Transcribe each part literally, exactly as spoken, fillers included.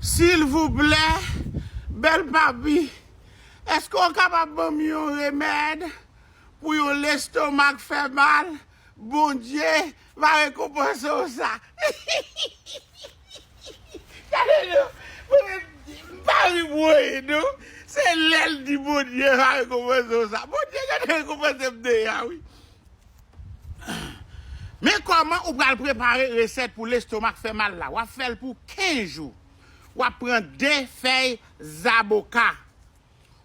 Silvouplè, bèl papi, èske w kapab ban m yon remèd pou yon lestomak fè mal? Bondye va rekonpanse w sa. Gade non, mwen menm, m pa ri pou anyen non. Se lè l di Bondye va rekonpanse w sa. Bondye gentan rekonpanse m deja wi. Men kòman ou pral prepare resèt pou lestomak fè mal la. W ap fè l pou kenz jou. W ap pran de fèy zaboka.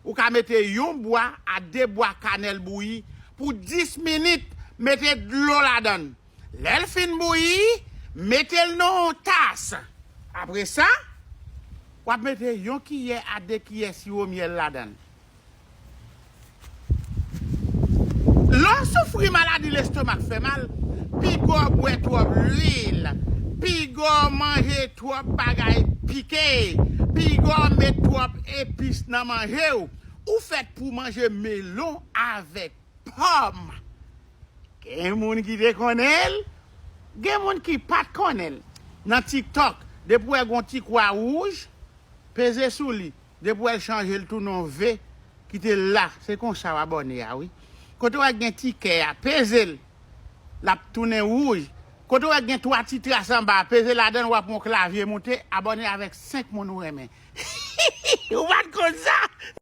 Ou ka mete yon bwa a de bwa kanèl bouyi pou dis minit, mete dlo ladan l. Lè l fin bouyi, mete l nan yon tas. Apre sa, w ap mete yon kiyè a de kiyè siwo myèl ladan l. Lè w soufri maladi lestomak fè mal, piga w bwè twòp lwil, piga w manje twòp bagay pike, piga w met twòp epis nan manje w, ou fèt pou manje melon avèk pòm. Gen moun ki te konnen l, gen moun ki pa t konnen l. Nan TikTok, depi w wè gon ti kwa wouj, peze sou li. Depi w wè l chanje l tounen yon V, kite l la. Se konsa w abòne a wi. Kote w wè gen ti kè a, peze l. L ap tounen wouj. Kote w wè gen twa ti tras anba a, peze ladan l, w ap wè yon klavye moute, abòne avèk senk moun ou renmen. Ou pa t konn sa?